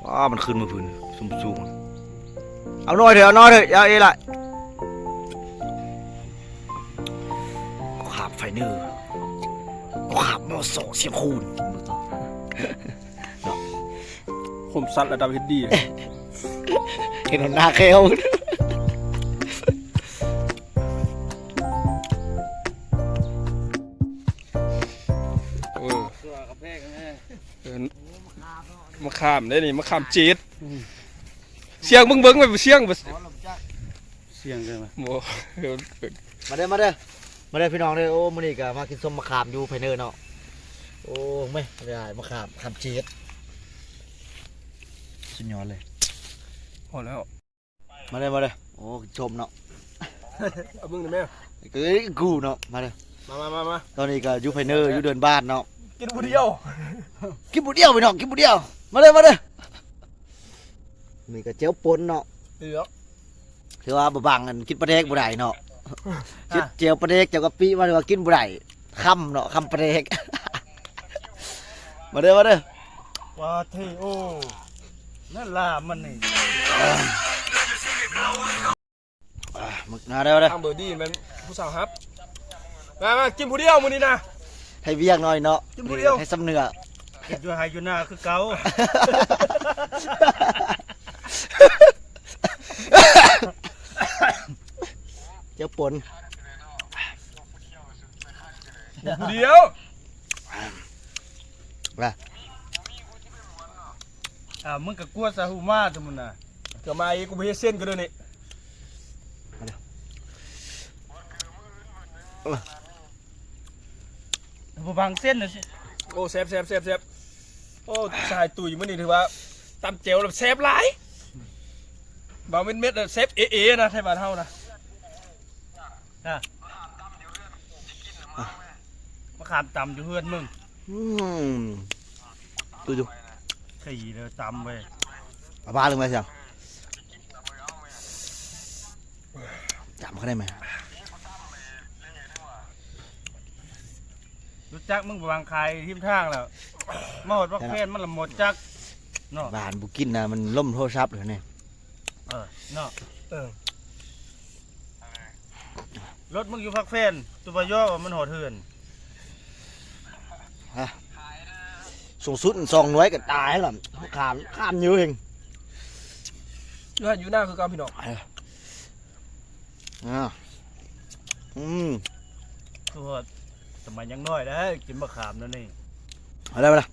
ອ້າ ມັນຂຶ້ນມາພຸ້ນ ສູງໆ ເອົາໜ້ອຍເຖາະ ເອົາໜ້ອຍເຖາະ ຢ່າເອຫຼາຍ. ເອົາຂາມໄຟເນີ ເອົາຂາມມໍສໍ້ຊຽງຄູນ ເນາະ ຄົມສັດລະດັບເຮັດດີ ເຫັນຫົວໜ້າແຂ້ວ ເອີ ເອີ ມະຂາມເດ້ນີ້ ມະຂາມເຈັດ ອືມ ສຽງເບິ່ງໆ ແມ່ນບໍ່ສຽງ ບໍ່ ສຽງເດີ ບໍ່ ມາເດີ ມາເດີ ມາເດີພີ່ນ້ອງເດີ. ໂອ້ ມື້ນີ້ກໍມາກິນສົ້ມມະຂາມຢູ່ໄພເນີເນາະ. ໂອ້ ແມ່ນ ໄດ້ມະຂາມ ຂາມເຈັດ ສຸດຍອດເລີຍ ພໍແລ້ວ. ມາເດີ ມາເດີ ໂອ້ ຊົມເນາະ ເອົາເບິ່ງໄດ້ແມ່ ເອີ ກູເນາະ ມາເດີ ມາໆໆໆ ຕອນນີ້ກໍຢູ່ໄພເນີ ຢູ່ເດີ່ນບ້ານເນາະ ກິນຜູ້ດຽວ ກິນຜູ້ດຽວພີ່ນ້ອງ ກິນຜູ້ດຽວ ມາເດີ ມາເດີ. ນີ້ກໍແຈ່ວປົ່ນເນາະ ເອີ ຖືວ່າບໍ່ບັງອັນກິນປາແດກບໍ່ໄດ້ເນາະ ອ່ະ ແຈ່ວປາແດກ ແຈ່ວກະປິ ວ່າຖືວ່າກິນບໍ່ໄດ້ ຄຳເນາະ ຄຳປາແດກ. ມາເດີ ມາເດີ ປາເທໂອ ນັ້ນລາມັນນີ້ ອ່າ ມາເດີ ມາເດີ ທາງເບີດີ້ແມ່ນຜູ້ສາວຮັບ ມາ ມາກິນຜູ້ດຽວມື້ນີ້ນະ ໃຫ້ວຽກໜ້ອຍເນາະ ກິນຜູ້ດຽວ ໃຫ້ຊຳເໜືອ ກິນຢູ່ໄຮ່ຢູ່ນາຄືເກົ່າ ແຈ່ວປົ່ນ ກິນຜູ້ດຽວ ລະ ອ້າວ ມຶງກໍກົວຊາຫູມາຊັ້ນນະ ກໍມາອີກ ກູບໍ່ເຮັດເສັ້ນກໍເດີນີ້ ມາເດີ ເອີ ບໍ່ບັງເສັ້ນນະ ໂອ້ ແຊບໆໆໆ ໂອ້ ສາຍຕຸ້ຍມື້ນີ້ຖືວ່າຕຳແຈ່ວແລ້ວແຊບຫຼາຍ ບໍ່ແມ່ນເມັດ ແຊບເອໆ ນະ ໄທບ້ານເຮົານະ. ອ່ະ ມະຂາມຕຳຢູ່ເຮືອນມຶງ ອືມ ຄືຢູ່ ຂີ້ເລີຕຳເວີຍ ອາ ບາດລົງມາຊະ ຈຳເຂົາໄດ້ໄໝ? ຮູ້ຈັກມຶງໄປວາງຂາຍທິມທາງແລ້ວ ມາຮອດບັກແຟນມັນລະໝົດຈັກເນາະ ຫວານບໍ່ກິນນະ ມັນລົ້ມໂທລະສັບເລີຍນີ້ ເອີ ເນາະ ເອີ ລົດມຶງຢູ່ພັກແຟນ ຕຸບະຍໍວ່າມັນຮອດເຮືອນ ຮະ ສູງສຸດສອງໜ່ວຍກໍຕາຍແລ້ວ ຂາມ ຂາມຢູ່ເຮງ ຢູ່ຫັ້ນຢູ່ນາຄືເກົ່າພີ່ນ້ອງ ເອີ ອ່າ ອືມ ຄືວ່າສະໄໝຍັງນ້ອຍໄດ້ກິນມະຂາມແນວນີ້ ເອົາໄດ້ບໍ່ລະ?